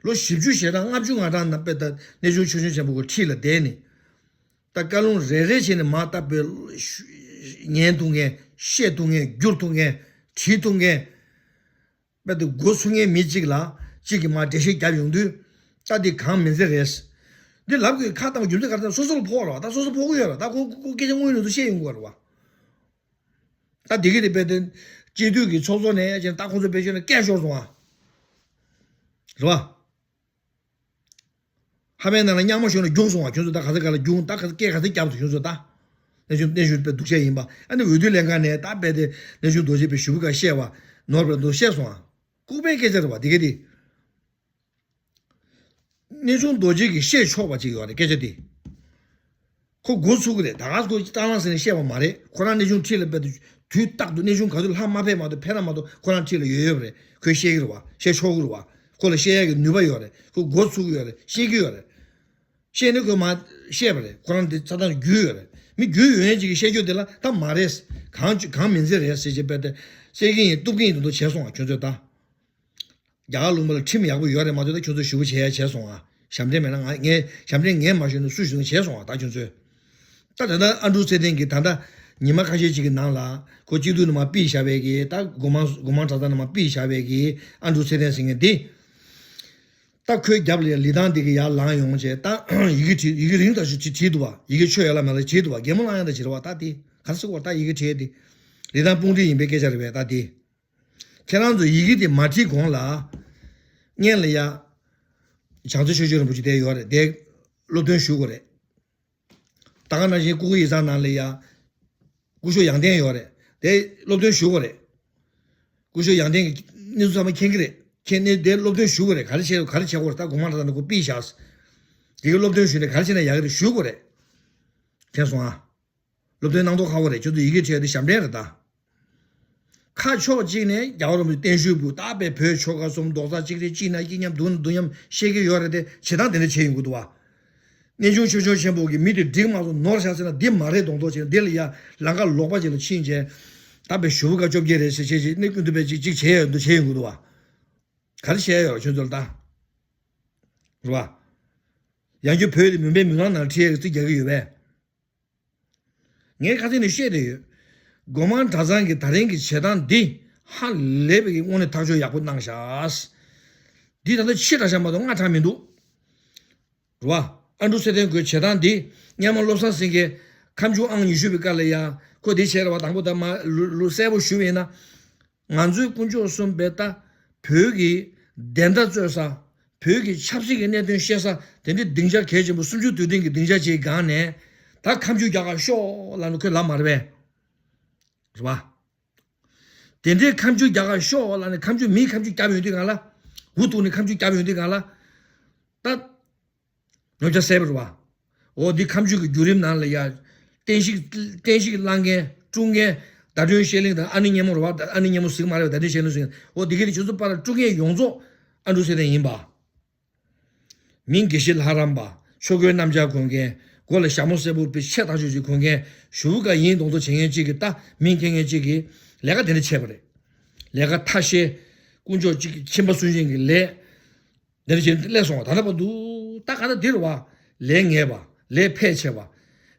ལོ་བཞི་བཅུ་ཞེ་གྲངས་ལྔ་བཅུ་ང་གྲངས་ན་དཔེ་ད་གནས་ཆུང་ཆོས་སྐྱོང་ཆེན་པོ་གི་འཁྲིས་ལ་བསྡད་ནས། ད་བཀའ་ལུང་རེ་རེ་བྱས་ནས་མར་ལྟ་བུའི་ཉན་ཐུབ་མཁན། བཤད་ཐུབ་མཁན། བསྒྱུར་ཐུབ་མཁན། བྲིས་ཐུབ་མཁན། དཔེ་དེ་འགོ་ཚུགས་མཁན་མི་གཅིག་ལ་གཅིག་གིས་མར་འགྲེལ་བཤད་བརྒྱབ་ཡོང་དུས། ད་འདི་གང་མིན་ཚད་རེད། འདི་ལབ་དགོས་ཁ་བཏང་རྒྱུ་མཚན་ག་རེ་ཟེར་ན་སོ་སོ་ལ་ཕོག་རེད་བ། ད་སོ་སོ་ཕོག་གི་ཡོད་རེད། ད་ཁོ་ཁོ་སྐད་ཆ་དངོས་གནས་སུ་བཤད་ཡོང་གི་རེད་བ། ད་འདི་གི་དེ་དཔེ་དེ་སྤྱི་འཐུས་ཀྱི་ཚོགས་གཙོ་ནས་ཀྱང་ད་ཁོང་ཚོ་དཔེ་ཤོད་ན་སྐད་ཤོར་སོང་ཨ། རེད་བ། ཧ་མའི་ནང་ལ་རྙིང་མ་ཤོར་ན་རྒྱུགས་སོང་བ། ཁྱོད་ཚོ་ད་ག་ཚོད་ག་ལ་རྒྱུགས། ད་ག་ཚོད་སྐད་ག་ཚོད་བརྒྱབ་འདུག་ཁྱོད་ཚོ་ད། གནས་ཆུང་གནས་ཆུང་དཔེ་སྡུག་ཆེ་ཡིན་པ། ཨ་ནི་འོས་བསྡུ་ལྷན་ཁང་ནས་ད་དཔེ་དེ་གནས་ཆུང་རྡོ་རྗེ་དཔེ་ཞུ་བུ་ག་བཤད་བ་ནོར་བ་འདུག་བཤད་སོང་ཨ། ལྐུགས་པའི་སྐད་ཆ་རེད་བ་དེ་ག་དེ། གནས་ཆུང་རྡོ་རྗེ་གིས་བཤད་ཆོག་པ་ཅིག་ཡོད་རེད་སྐད་ཆ་དེ། ཁོ་འགོ་ཚུགས་ཀྱི་རེད། ད་ག་སྐོར་གྱི་སྟག་ལང་ཟེར་ནས་བཤད་པ་མ་རེད། ཁོ་རང་གནས་ཆུང་འཁྲིས་ལ་དཔེ་དུས་དུས་རྟག་ཏུ་གནས་ཆུང་ག་དུས་ལྷག་མ་ཕེབས་མ་གཏོགས་ཕེབས་ར་མ་གཏོགས་ཁོ་རང་འཁྲིས་ལ་ཡོད་ཡོད་རེད། ཁོས་བཤད་ཀྱི་རེད་བ། བཤད་ཆོག་གི་རེད་བ། ཁོ་ལ་བཤད་ཡག་གི་ནུས་པ་ཡོད་རེད། ཁོ་འགོ་ཚུགས་ཀྱི་ཡོད་རེད། བཤད་ཀྱི་ཡོད་རེད། བཤད་ནས་ཁོས་མ་བཤད་པ་རེད། ཁོ་རང་དེ་ཆ་ཚང་རྒྱུས་ཡོད་རེད། མི་རྒྱུས་ཡོད་མཁན་ཅིག་གིས་བཤད་རྒྱུ་དེ་ལ་ད་མ་རེད། གང་གང་མིན་ཚད་རེད་ཟེར་བྱས་པས་ཏེ་བཤད་ཀྱི་ཡིན། གཏུབ་ཀྱི་ཡིན་དུ་འདུག་བྱས་སོང་བ་ཁྱོད་ཚོས་ད། རྒྱ་གར་ལུང་པ་ལ་ཁྲིམས་ཡག་པོ་ཡོད་རེད་མ་གཏོགས་ད་ཁྱོད་ཚོ་ཞུ་བ་བྱེད་ཡ་བྱས་སོང་ཨ། ཞབས་འདྲེན་མེད་ན་ང་ངས་ཞབས་འདྲེན་ངས་མ་ཞུས་ན་སུས་ཞུས་ན་བྱས་སོང་ཨ་ད་ཁྱོད་ཚོས། ད་ད་ལྟ་ཨ་འབྲུག་ཚེ་བརྟན་གྱིས་ད་ལྟ་ཉི་མ་ཁ་ཤས་ཅིག་གི་ནང་ལ་ཁོ་སྤྱི་འཐུས་ནང་མར་ཕུད་བཞག་པའི་གི་ད་སྒོ་མང་སྒོ་མང་གྲྭ་ཚང་ནང་མར་ཕུད་བཞག་པའི་གི་ཨ་འབྲུག་ཚེ་བརྟན་ཟེར་མཁན་དེ། ད་ཁོའི་རྒྱབ་ལ་ཡ་ལི་ཐང་དེ་གི་ཡར་ལངས་ཡོང་བྱས་ད་ཡི་གེ་བྲིས་ཡི་གེ་རིང་ཐག་ཆོད་ཅིག་བྲིས་འདུག་བ། ཡི་གེ་ཆོད་ཡ་ལ་མ་ལ་བྲིས་འདུག་བ། གད་མོ་བླངས་ཡ་ད་བྱེད་རེད་བ། ད་དེ་ག་རེ་ཟེར་དགོས་རེད། ད་ཡི་གེ་བྲིས་དེ་ལི་ཐང་དཔུང་སྒྲིག་ཡིན་པའི་སྐད་ཆ་རེད་པས་ད་དེ། ཁྱེད་རང་ཚོ་ཡི་གེ་དེ་མ་བྲིས་གོང་ལ། སྔོན་ལ་ཡ། བྱང་རྩེ་ཆོས་སྐྱོང་རིན་པོ་ཆེ་དེ་ཡོད་རེད་དེ། སློབ་སྟོན་ཞུ་དགོས་རེད། ད་ག་ནང་བཞིན་སྐུ་ཁུ་ཡིག་ཚང་ནང་ལ་ཡ། སྐུ་ཞབས་ཡང་བསྟན་ཡོད་རེད་དེ། སློབ་སྟོན་ཞུ་དགོས་རེད། སྐུ་ཞབས་ཡང་བསྟན་གྱི་གནས་ཚུལ་ཚང་མ་མཁྱེན་གྱི་རེད། མཁྱེན་ནས་དེ་སློབ་སྟོན་ཞུ་དགོས་རེད། ག་རེ་བྱེད་ག་རེ་བྱེད་དགོས་རེད། ད་དགོང་མོ་ད་ནི་ཁོ་ཕུད་བཞག་དེ་གི་སློབ་སྟོན་ཞུས་ནས་ག་རེ་བྱེད་ན་ཡག་གི་རེད་ཞུ་དགོས་རེད། མཁྱེན་སོང་ཨ། སློབ་སྟོན་གནང་མདོག་ཁ་པོ་རེད། ཁྱོད་ཚོ་ཡི་གེ་བྲིས་ཏེ་ཞབས་འདྲེན་རེད་ད། ཁ་ཕྱོགས་གཅིག་ནས་རྒྱལ་བ་རིན་པོ་ཆེ་བརྟན་བཞུགས་ཕུལ། ད་དཔེ་བོད་ཆོལ་ཁ་གསུམ་རྡོག་རྩ་གཅིག་སྒྲིལ་གཅིག་ན་གཅིག་མཉམ་སྡུག་ན་སྡུག་མཉམ་བཤད་ཀྱི་ཡོད་རེད་དེ། བྱེད་སྟངས་དེ་འདྲ་བྱས་ཡོང་གི་འདུག་བ། གནས་ཆུང་ཆོས་སྐྱོང་ཆེན་པོ་གིས་མི་དེ་འགྲིག་མ་སོང་ནོར་ཤག་ཟེར་ན་འདི་མ་རེད་མདོག་མདོག་བྱས་ནས་འདི་ལ་ཡ་ལམ་ཁ་ལོག་པ་ཅིག་ལ་ཕྱིན་བྱས། ད་དཔེ་ཞུ་བ་ག་བཅོ་བརྒྱད་རེད་ཟེར་བྱས་བྱས་གནས་ཀུན་ཏུ་དཔེ་གཅིག་གཅིག་བྱས་ཡོད་འདུག་བྱས་ཡོང་གི་འདུག་བ། ག་རེ་བྱས་ཡོད་རེད་ཁྱོད་ཚོ་ལ་ད། རེད་བ། ཡང་རྒྱུ་བོད་དེ་མུན་པའི་མུན་ཁང་ནང་ཁྲིད་ཡག་གི་རྩིས་རྒྱག་གི་ཡོད་པས། ངས་ཁ་སང་ནས་བཤད་བསྡད་ཡོད། སྒོ་མང་གྲྭ་ཚང་གི་ད་རིང་གི་བྱེད་སྟངས་འདི་ཧ་ལས་པའི་དངོས་གནས་ཐག་གཅོད་ཡག་པོ་གནང་ཤག་འདི་ད་ལྟ་ཕྱི་དྲགས་ཤག་མ་གཏོགས་སྔ་དྲགས་མི་འདུག་རེད་བ། ཨ་འབྲུག་ཚེ་བརྟན་ཁོའི་བྱེད་སྟངས་འདི་སྔོན་མ་བློ་བཟང་སེང་གེ་ཁ་མཆུ་ཨང་ཉི་ཤུ་པའི་སྐབས་ལ་ཡ་ཁོ་འདི་བྱས་རེད་བ། དང་པོ་ད་མ་ལུ་ལུ་གསལ་པོ་ཞུ་བ་ཡིན་ན། ང་ཚོའི་དཀོན་མཆོག་གསུམ་པའི་ད་བོད་ཀྱི་བདེན་མཐའ་རྩོད་ས། བོད་ཀྱི་ཆབ་སྲིད་ཀྱི་གནད་དོན་བཤད་ས་དེ་འདྲའི་སྡིངས་ཆ་གལ་ཆེན་པོ་སུམ་ཅུ་དུས་དྲན་གྱི་སྡིངས་ཆ་ཅིག་སྒང་ནས་ད་ཁ་མཆུ་རྒྱག་ག་ཤོག་ལབ་ནས་ཁོས་ལབ་མ་རེད་པས། རེད་བ། དེ་འདྲའི་ཁ་མཆུ་རྒྱག་ག་ཤོག་ལབ་ནས་ཁ་མཆུ་མིས་ཁ་མཆུ་བརྒྱབ་ཡོང་དུས་སྒང་ལ། འུ་ཐུག་ནས་ཁ་མཆུ་བརྒྱབ་ཡོང་དུས་སྒང་ལ། ད། ཉོ་ཆ་གསལ་པོ་རེད་བ། འོ་འདི་ཁ་མཆུ་གི་བརྒྱུད་རིམ་ནང་ལ་ཡ། བསྟན་བཤིག་བསྟན་བཤིག་བསླང་མཁན་དཀྲུག་མཁན་ཟླ་སྒྲོན་བཤད་གླིང་དང་ཨ་ནེ་སྙེ་མོ་རེད་བ། ཨ་ནེ་སྙེ་མོ་ཟེར་གི་མ་རེད་བ། ཟླ་སྒྲོན་བཤད་གླིང་ཟེར་མཁན། འོ་འདི་ག་དེ་ཁྱོད་ཚོ་པར་དཀྲུག་མཁན་ཡོངས་རྫོགས་ཨ་འབྲུག་ཚེ་བརྟན་ཡིན་པ། མིང་དགེ་བཤེས་ལྷ་རམས་པ། ཆོས་གོས་སྣམ་སྦྱར་གོན་མཁན། མགོ་ལ་ཞྭ་མོ་སེར་པོ་དཔེ་ཆེ་ཐག་ཆོད་ཅིག་གོན་མཁན། ཞུ་བུ་ག་ཡིན་མདོག་མདོག་བྱེད་མཁན་གཅིག་གིས་ད་མིང་འཁྱེར་མཁན་གཅིག་གིས་ལས་ཀ་དེ་འདྲ་བྱས་པ་རེད། ལས་ཀ་ཐ་ཤལ། དཀོན་མཆོག་གཅིག་གི་ཁྱིམ་པ་སུན་འབྱིན་གྱི་ལས། འདིར་བྱས་སླེབས་སོང་བ། ད་ལྟ་བར་དུ་ད་ག་ད་འདི་རེད་བ། ལས་ངན་པ། ལས་ཕལ་ཆེ་བ།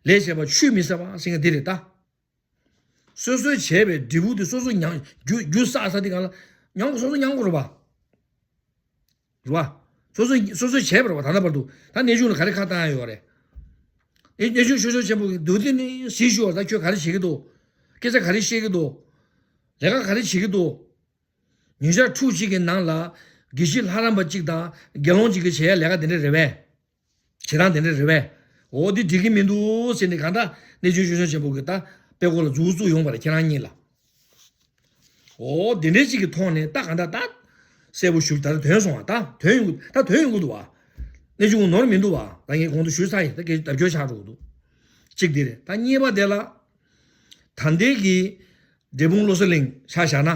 ལས་བྱས་པ་ཆུད་མི་ཟ་བ་ཟེར་མཁན་འདི་རེད་ད། སོ་སོས་བྱས་པའི་འབྲས་བུ་དེ་སོ་སོ་མྱང་རྒྱུ་རྒྱུ་བསགས་ས་དེ་གང་ལ་མྱང་དགོས། སོ་སོ་མྱང་དགོས་རེད་བ། རེད་བ། སོ་སོ་སོ་སོས་བྱས་པ་རེད་བ། ད་ལྟ་བར་དུ་ད་གནས་ཆུང་ལ་ག་རེ་ཁ་བཏང་ཡ་ཡོད་རེད། ཨེ་གནས་ཆུང་ཆོས་སྐྱོང་ཆེན་པོ་གི་འདུག་དེ་ནི་གཟིགས་ཞུ་བ། ད་ཁྱོད་ག་རེ་བྱེད་ཀྱི་འདུག་སྐད་ཆ་ག་རེ་བཤད་ཀྱི་འདུག་ལས་ཀ་ག་རེ་བྱེད་ཀྱི་འདུག་ཉིན་ཞག་ཕྲུགས་གཅིག་གི་ནང་ལ་དགེ་བཤེས་ལྷ་རམས་པ་གཅིག་དང་དགེ་སློང་གཅིག་གིས་བྱེད་ཡ་ལས་ཀ་དེ་འདྲ་རེད་པས། བྱེད་སྟངས་དེ་འདྲ་རེད་པས། འོ་འདི་འགྲིག་གི་མི་འདུག་ཟེར་ནས་གང་ལྟར་གནས་ཆུང་ཆོས་སྐྱོང་ཆེན་པོ་གིས་ད་དཔེ་ཁོ་ལ་མཛུབ་བཙུགས་ཡོང་བ་རེད་ཁྱེད་རང་གཉིས་ལ། འོ་དེ་འདྲའི་གཅིག་གི་ཐོག་ནས་ད་གང་ལྟར་ད་གསལ་པོ་ཞུ་ད་ཐོན་སོང་བ་ད་ཐོན་ཡོང་ད་ཐོན་ཡོང་གི་འདུག་བ། གནས་ཆུང་ནོར་མི་འདུག་བ། ད་ངས་གོང་དུ་ཞུས་ཚར་ཡིན་ད་སྐད་ཆ་བརྡབ་སྐྱོར་ཆགས་འགྲོ་གི་འདུག་གཅིག་དེ་རེད། ད་གཉིས་པ་དེ་ལ་ད་ལྟའི་གི་འབྲས་སྤུངས་བློ་གསལ་གླིང་ཆ་བཞག་ན།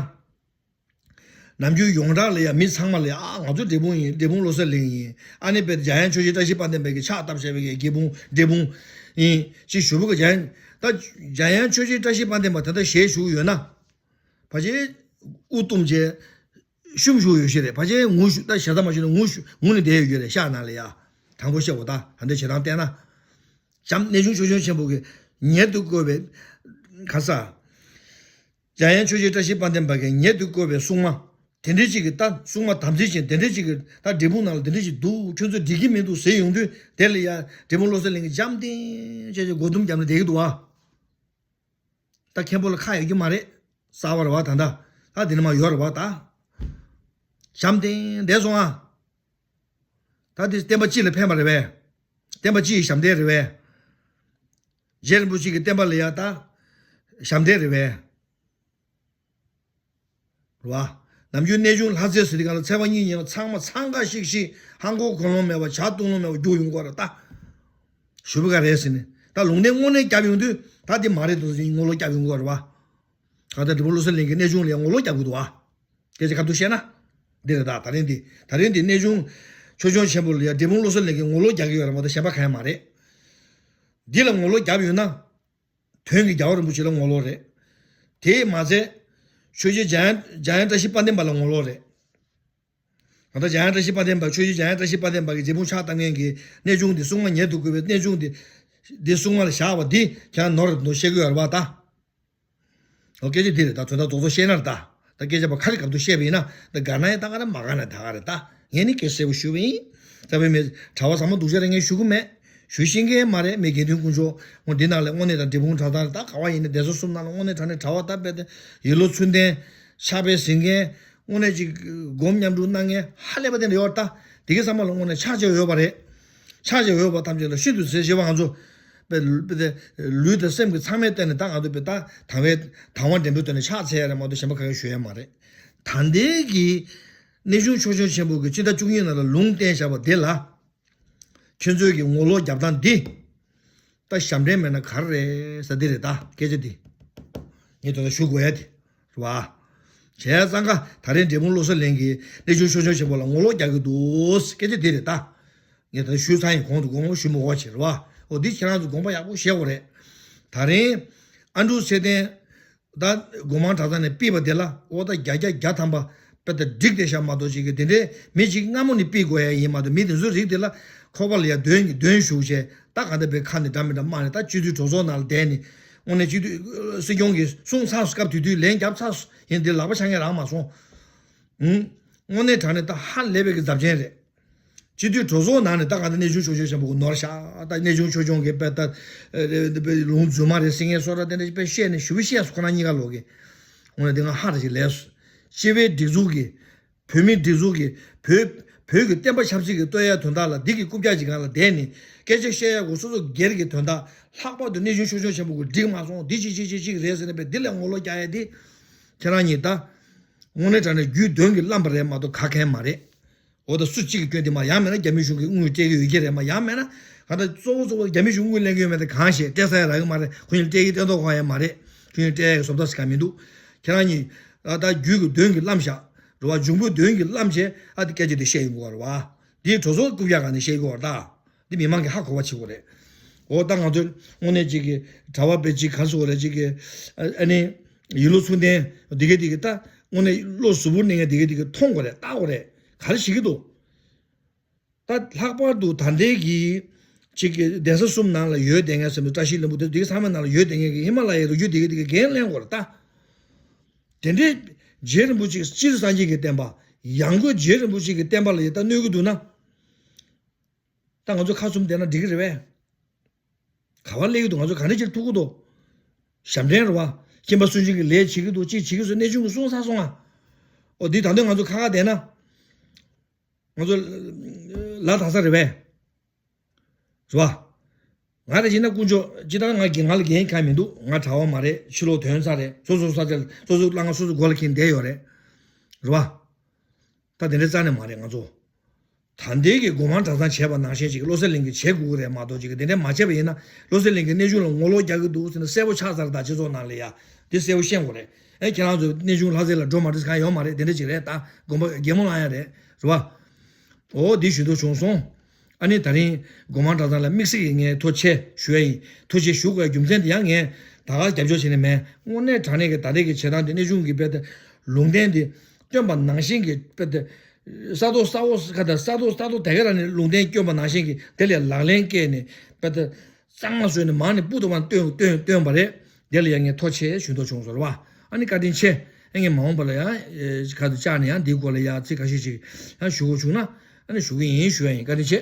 ནམ་རྒྱུན་ཡོངས་གྲགས་ལ་ཡ་མི་ཚང་མ་ལ་ཡ་ཨ་ང་ཚོ་འབྲས་སྤུངས་ཡིན། འབྲས་སྤུངས་བློ་གསལ་གླིང་ཡིན། ཨ་ནི་དཔེ་འཇམ་དབྱངས་ཆོས་རྗེ་བཀྲ་ཤིས་དཔལ་ལྡན་པའི་གི་ཕྱག་བཏབ་བཞག་པའི་གི་སྐྱེས་བུ་འབྲས་སྤུངས་ཡིན་ཅེས་ཞུ་བ་གི་འཇམ་ད་འཇམ་དབྱངས་ཆོས་རྗེ་བཀྲ་ཤིས་དཔལ་ལྡན་པ་ད་ལྟ་ཞལ་བཞུགས་ཡོད་ན། ཕལ་ཆེར་དབུ་བཏུམས་བྱས་བཤུམས་བཞུགས་ཡོད་ཤེས་རེད། ཕལ་ཆེར་ངུ་བཞུགས་ད་ཞེ་ས་མ་ཞུ་ན་ངུ་བཞུགས་ངུ་ནས་བསྡད་ཡོད་རྒྱུ་རེད་ཤག་ནང་ལ་ཡ། དྲང་པོ་བཤད་དགོས་ད་ད་འདྲ་བྱེད་སྟངས་བལྟས་ན། འཇམ་གནས་ཆུང་ཆོས་སྐྱོང་ཆེན་པོ་གི་ཉེ་དུ་བཀོད་པའི་ག་ས། འཇམ་དབྱངས་ཆོས་རྗེ་བཀྲ་ཤིས་དཔལ་ལྡན་པ་གི་ཉེ་དུ་བཀོད་པའི་སྲུང་མ། དེ་འདྲའི་ཅིག་གི་ད་སྲུང་མ་དམ་ཚིག་ཅན་དེ་འདྲའི་ཅིག་གི་ད་འབྲས་སྤུངས་ནང་ལ་དེ་འདྲའི་ཅིག་འདུག་ཁྱོད་ཚོས་འགྲིག་གི་མི་འདུག་ཟེར་ཡོང་དུས་དེ་ལ་ཡ་འབྲས་སྤུངས་བློ་གསལ་གླིང་གི་འཇམ་ཐིང་བྱས་ཀྱི་སྒོ་ཐུམ་བརྒྱབ་ནས་བསྡད་ཀྱི་འདུག་བ། ད་མཁན་པོ་ལ་ཁ་ཡོད་ཀྱི་མ་རེད། གསར་བ་རེད་བ་ད་ད་ད་འདི་ནས་མ་ཡོད་རེད་བ་ད། འཇམ་ཐིང་བསྡད་སོང་ཨ། ད་འདི་བསྟན་པ་སྤྱི་ལ་ཕན་པ་རེད་བས། བསྟན་པ་སྤྱི་ཡི་ཞབས་འདེགས་རེད་བས། རྗེ་རིན་པོ་ཆེ་གི་བསྟན་པ་ལ་ཡ་ད་ཞབས་འདེགས་རེད་བས། རེད་བ། ནམ་རྒྱུན་གནས་ཆུང་ལྷ་རྩེ་ཟེར་དུས་གང་ལ་ཚེས་པ་གཉིས་ཉིན་ལ་ཚང་མ་འཚང་ཁ་ཤིག་ཤིག་ཧང་གོ་གོ་ལོང་མེད་པ་ཇ་བཏུང་ལོང་མེད་པ་རྒྱུགས་ཡོང་གི་རེད་ད། ཞུ་བ་ག་རེད་ཟེར་ནས་ད་ལུང་བསྟན་དངོས་གནས་བརྒྱབ་ཡོང་དུས་ད་འདི་མ་རེད་འདུག་ཟེར་ངོ་ལོག་བརྒྱབ་ཡོང་གི་རེད་བ། གང་ལྟར་འབྲས་སྤུངས་བློ་གསལ་གླིང་གི་གནས་ཆུང་ལ་ཡ་ངོ་ལོག་བརྒྱབ་གི་འདུག་བ། སྐད་ཆ་ཁ་ཐུག་བཤད་ན། འདི་རེད་ད་ད་རིང་འདི་ད་རིང་འདི་གནས་ཆུང་ཆོས་སྐྱོང་ཆེན་པོ་ལ་ཡ་འབྲས་སྤུངས་བློ་གསལ་གླིང་གིས་ངོ་ལོག་རྒྱག་གི་ཡོད་རེད་མ་གཏོགས་གཞན་པ་གང་ཡང་མ་རེད། འདི་ལ་ངོ་ལོག་རྒྱབ་ཡོད་ན། དོན་གྱི་རྒྱལ་བ་རིན་པོ་ཆེ་ལ་ངོ་ལོག་རེད། དེས་མ་ཚད། ཆོས་རྗེ་འཇམ་དབྱངས་འཇམ་དབྱངས་བཀྲ་ཤིས་དཔལ་ལྡན་པ་ལ་ངོ་ལོག་རེད། ད་ལྟ་འཇམ་དབྱངས་བཀྲ་ཤིས་དཔལ་ལྡན་པ་ཆོས་རྗེ་འཇམ་དབྱངས་བཀྲ་ཤིས་དཔལ་ལྡན་པ་གི་རྗེ་སྤུངས་ཕྱག་བཏབ་མཁན་གྱི་གནས་ཆུང་འདི་སྲུང་མ་ཉེ་དུ་བཀོད་པའི་གནས་ཆུང་འདི། འདི་སྲུང་མ་ལ་བཞག་པ་འདི་ཁྱེད་རང་ནོར་རེད་འདུག་བཤད་ཀྱི་ཡོད་རེད་བ་ད། ཨོ་སྐད་ཆ་འདི་རེད་ད་དོན་དག་རྡོག་རྡོག་བཤད་ན་རེད་ད། ད་སྐད་ཆ་པ་ཁ་རི་སྐབས་དུ་བཤད་པ་ཡིན་ན་ད་དགའ་ན་ཡང་ད་ག་རེད་མ་དགའ་ན་ད་ག་རེད་ད། ངས་ནི་སྐད་གསལ་པོ་ཞུ་བ་ཡིན། ད་བའི་མི་གྲྭ་བ་ཚང་མ་སྡུག་ཅག་རེད་ངས་ཞུ་གི་མེད། ཞུ་ཤེས་མཁན་མ་རེད་མི་དགེ་འདུན་དཀོན་མཆོག་ངོ་འདི་ནང་ལ་དངོས་གནས་ད་འབྲས་སྤུངས་གྲྭ་ཚང་ད་ག་བ་ཡིན་ན་སྡེ་ཚན་གསུམ་ནང་ལ་དངོས་གནས་དྲང་གནས་ད་དཔེ་ད་ཡིད་བློ་ཚུལ་ལྡན་ཕྱག་དཔེ་ཟིན་མཁན་དངོས་གནས་ཅིག་སྒོམ་མཉམ་དུ་གནང་མཁན་ཧ་ལས་པ་དེ་འདྲ་ཡོད་རེད་ད། དེ་གའི་ཚང་མ་ལ་དངོས་གནས་ཕྱག་བྱས་ཡོད་པ་རེད། ཕྱག་བྱས་ཡོད་པ་ཐམས་ཅད་ལ་ཤིན་ཏུ་ཟེར་ཞེས་པ་ང་ཚོ། པའི་པའི་ལུས་དང་སེམས་ཀྱི་ཚང་མའི་སྟེང་ནས་ད་ང་ཚོ་པའི་ད་དང་བའི་དང་བ་འདྲེན་པའི་སྟེང་ནས་ཕྱག་འཚལ་ཡ་རེད་མ་གཏོགས་གཞན་པ་གང་ཡང་ཞུ་ཡ་མ་རེད། ད་ལྟའི་གི་གནས་ཆུང་ཆོས་སྐྱོང་ཆེན་པོ་གི་སྤྱི་ཟླ་བཅུ་གཉིས་ནང་ལ་ལུང་བསྟན་བཞག་པ་འདི་ལ། ཁྱོད་ཚོས་ཀྱི་ངོ་ལོག་རྒྱབ་སྟངས་འདི། ད་ཞབས་འདྲེན་མེད་ན་ག་རེ་རེད་ཟེར་འདི་རེད་ད་སྐད་ཆ་འདི། ངས་དོ་ད་ཞུ་དགོས་ཡ་དེ། རེད་བ། བྱས་ཙང་ཀ་ད་རེས་འབྲས་སྤུངས་བློ་གསལ་གླིང་གིས་གནས་ཆུང་ཆོས་སྐྱོང་ཆེན་པོ་ལ་ངོ་ལོག་རྒྱག་གི་འདུག་སྐད་ཆ་འདི་རེད་ད། ངས་ད་ཞུས་ཚར་ཡིན་གོང་དུ་དགོངས་པ་ཞུ་མི་དགོས་པ་བྱེད་རེད་བ། འོ་འདི་ཁྱེད་རང་ཚོ་དགོངས་པ་ཡག་པོ་བཞེས་དགོས་རེད། ད་རིང་། ཨ་འབྲུག་ཚེ་བརྟན། ད་སྒོ་མང་གྲྭ་ཚང་ནས་ཕུད་པ་དེ་ལ་འོ་ད་བརྒྱ་བརྒྱ་བརྒྱ་ཐམ་པ་དཔེ་ད་འགྲིག་བསྡད་ཤག་མ་གཏོགས་ཅིག་གི་དེ་འདྲའི་མི་གཅིག་སྔ་མོ་ནས་ཕུད་དགོས་ཡ་ཡིན་མ་གཏོགས་མི་དེ་ཚོའི་རིགས་དེ་ལ་ཁོག་པ་ལ་ཡ་གདོན་གྱི་གདོན་ཞུགས་བྱས་ད་ག་འདྲ་པའི་ཁ་ནས་འདྲ་མི་འདྲ་སྨྲ་ནས་ད་སྤྱི་འཐུས་གྲོས་ཚོགས་ནང་ལ་བསྡད་ནས་དངོས་གནས་སྤྱི་འཐུས་སྲིད་སྐྱོང་གིས་གསུངས་ཚར་སྐབས་དེ་དུས་ལན་བརྒྱབ་ཚར་ཡིན་དེ་ལག་པ་འཆང་མཁན་རག་མ་སོང་། ཧུམ། དངོས་གནས་དྲང་གནས་ད་ཧ་ལས་པའི་གི་རྫབ་ཆེན་རེད། སྤྱི་འཐུས་གྲོས་ཚོགས་ནང་ནས་ད་ག་ད་གནས་ཆུང་ཆོས་སྐྱོང་ཆེན་པོ་གི་ནོར་ཤག་ད་གནས་ཆུང་ཆོས་སྐྱོང་གི་དཔེ་ད་ལུང་རྫུན་མ་རེད་ཟེར་མཁན་སོགས་ར་དེ་འདྲ་དཔེ་བཤད་ནས་ཞུ་བ་བཤད་སོང་ཁོ་རང་གཉིས་ཀ་ལོག་གི། འོ་ན་དེ་སྔ་ཧ་ར་ཞིག་ལས་སོང་། སྤྱི་པའི་སྒྲིག་འཛུགས་ཀྱི། བོད་མིའི་སྒྲིག་འཛུགས་ཀྱི། བོད། བོད་ཀྱི་བསྟན་པ་ཆབ་སྲིད་ཀྱི་བསྟོད་ཡ་དོན་དག་ལ་འདི་གི་རྐུབ་བཀྱག་ཅིག་སྒང་ལ་བསྡད་ནས་སྐད་ཆ་བཤད་ཡ་གོ་སོ་སོ་སྒེར་གྱི་དོན་དག་ལྷག་པར་དུ་གནས་ཆུང་ཆོས་སྐྱོང་ཆེན་པོ་གི་འགྲིག་མ་སོང་འདི་ཅིག་ཅིག་ཅིག་ཅིག་རེད་ཟེར་ནས་པས་འདི་ལས་ངོ་ལོག་རྒྱག་ཡ་འདི། ཁྱེད་རང་གཉིས་ད། དངོས་གནས་དྲང་གནས་རྒྱུའི་གདོན་གྱིས་བརླམས་པ་རེད་མ་གཏོགས་ག་གེ་མ་རེད། འོ་ད་སུ་གཅིག་གི་སྐྱོན་དེ་མ་ཡང་མེད་ན་རྒྱ་མི་གཞུང་གིས་དངུལ་སྤྲད་ཀྱི་ཡོད་ཀྱི་རེད་མ་ཡང་མེད་ན་ག་ད་གཙོ་བོ་གཙོ་བོ་རྒྱ་མི་གཞུང་དངུལ་ལེན་གྱི་ཡོད་མེད་དེ་གང་ཤེས་སྤྲད་ས་ཡ་རག་གི་མ་རེད། ཁོ་གཉིས་སྤྲད་ཀྱི་སྤྲད་མདོག་ཁ་ཡ་མ་རེད། ཁོ་གཉིས་སྤྲད་ཡ་གི་བཟོ་ལྟ་ཟེར་ག་མི་འདུག་ཁྱེད་རང་གཉིས་ད་ད་རྒྱུ་གི་གདོན་གྱིས་བརླམས་བཞག་རེད་བ། འབྱུང་པོའི་གདོན་གྱིས་བརླམས་བྱས་ཨ་དེ་སྐད་ཆ་དེ་བཤད་ཡོང་གི་ཡོད་རེད་བ། དེའི་གྲོས་ཚོགས་རྐུབ་བཀྱག་སྒང་ནས་བཤད་ཀྱི་ཡོད་རེད་ད། འདི་མི་མང་གིས་ཧ་གོ་བ་བྱེད་དགོས་རེད། འོ་ད་ང་ཚོ་དངོས་གནས་གཅིག་གི་གྲྭ་པ་པའི་གཅིག་ག་རེ་ཟེར་དགོས་རེད་གཅིག་གི་ཨ་ནི་ཡིད་བློ་ཚུལ་ལྡན་འདི་ག་འདི་ག་ད་དངོས་གནས་བློ་གཟུ་བོར་གནས་མཁན་འདི་ག་འདི་ག་མཐོང་དགོས་རེད་ལྟ་དགོས་རེད། ག་རེ་བྱེད་ཀྱི་འདུག་ད་ལྷག་པར་དུ་ད་ལྟའི་གི་གཅིག་གི་གདན་ས་གསུམ་ནང་ལ་ཡོད་བསྡད་མཁན་ཟེར་ནས་བཀྲ་ཤིས་ལྷུན་པོ་དེ་འདི་ག་ཚང་མའི་ནང་ལ་ཡོད་བསྡད་མཁན་གི་ཧི་མ་ལ་ཡའི་རི་རྒྱུད་འདི་ག་འདི་ག་འགན་ལེན་དགོས་རེད་ད། དེ་འདྲའི་རྗེ་རིན་པོ་ཆེ་སྤྱིར་སངས་རྒྱས་ཀྱི་བསྟན་པ་ཡང་སྒོས་རྗེ་རིན་པོ་ཆེ་གི་བསྟན་པ་ལ་ཡི་ད་གནོད་ཀྱི་འདུག་ན། ད་ང་ཚོ་ཁ་བཙུམ་བསྡད་ན་འགྲིག་གི་རེད་པས། ག་བ་སླེབས་ཀྱི་འདུག་ང་ཚོ་ག་འདྲ་ཅིག་ཐུག་གི་འདུག་ཞབས་འདྲེན་རེད་བ། ཁྱིམ་པ་སུན་འབྱིན་གྱི་ལས་བྱེད་ཀྱི་འདུག་ཅིག་བྱེད་ཀྱི་སོང་གནས་ཆུང་གིས་གསུངས་ཚར་སོང་ང་། འོ་འདི་ད་དུང་ང་ཚོ་ཁ་ཁ་བསྡད་ན། ང་ཚོ་ལ་དྭགས་ས་རེད་པས། རེད་པ། ང་རེ་བྱས་ན་དཀོན་མཆོག་ཅི་ལྟར་ང་རྒན་ང་ལ་འགན་གང་མི་འདུག་ང་གྲྭ་བ་མ་རེད། ཕྱི་ལོགས་ཐོན་ས་རེད། སོ་སོ་ས་ཆ་སོ་སོ་བླ་ང་སོ་སོ་སྒོ་ལ་འཁྱེར་བསྡད་ཡོད་རེད། རེད་པ། ད་དེ་འདྲའི་རྩ་ནས་མ་རེད་ང་ཚོ། ད་ལྟའི་གི་སྒོ་མང་གྲྭ་ཚང་བྱས་པ་ནང་བཞིན་ཅིག་བློ་གསལ་གླིང་གིས་བྱེད་དགོས་ཀྱི་རེད་མ་གཏོགས་ཅིག་དེ་འདྲ་མ་བྱས་པ་ཡིན་ན་བློ་གསལ་གླིང་གིས་གནས་ཆུང་ལ་ངོ་ལོག་རྒྱག་གི་འདུག་ཟེར་ན་གསལ་པོ་ཆགས་ཚར། ད་སྤྱི་ཚོགས་ནང་ལ་ཡ་དེ་གསལ་པོ་ཤེས་དགོས་རེད། ཨེ་ཁྱེད་རང་ཚོ་གནས་ཆུང་ལྷ་རྩེ་ལ་འགྲོ་མ་འགྲོ་ཟེར་གང་ཡོད་མ་རེད། དེ་འདྲ་ཅིག་རེད། ད་དགོན་པ་རྒན་མོ་ལ་ཡ་རེད། རེད་པ། འོ་འདི་ཞུ་འདོད་བྱུང་སོང་། ཨ་ནི་ད་རིང་སྒོ་མང་གྲྭ་ཚང་ལ་དམིགས་བསལ་གྱི་ངས་ཐུགས་རྗེ་ཆེ་ཞུ་ཡ་ཡིན། ཐུགས་རྗེ་ཆེ་ཞུ་དགོས་རྒྱུ་མཚན་དེ་ཡང་ངས་ད་ག་རྒྱབ་སྐྱོར་བྱས་ནས་མེད། དངོས་གནས་དྲང་གནས་ཀྱི་ད་ལྟའི་གི་བྱེད་སྟངས་དེ་གནས་ཆུང་གི་དཔེ་དེ་ལུང་བསྟན་དེ་སྟོན་པ་ནང་བཞིན་གྱི་དཔེ་དེ་ས་ཐོག་ས་འོག་ཁ་དང་ས་ཐོག་ས་ཐོག་དེ་ག་རང་ནས་ལུང་བསྟན་སྐྱོན་པ་ནང་བཞིན་གྱི་དེ་ལས་ལག་ལེན་བཀལ་ནས་དཔེ་དེ་གཙང་མ་བཟོས་ནས་མང་ནས་སྤུ་དུ་མ་སྟོན་སྟོན་སྟོན་པ་རེད། དེ་ལ་ཡང་ངས་ཐུགས་རྗེ་ཆེ་ཞུ་འདོད་བྱུང་སོང་རེད་པ། ཨ་ནི་བཀའ་དྲིན་ཆེ། ཨ་ངས་མ་འོངས་པ་ལ་ཡང་ཁ་དུ་བཅར་ནས་ཡང་འདིའི་སྐོར་ལ་ཡང་ཚིག་ཁ་ཤས་ཤིག་ཡང་ཞུ་དགོས་བྱུང་ན་ཨ་ནི་ཞུ་གི་ཡིན་ཞུ་ཡ་ཡིན། བཀའ་དྲིན་ཆེ།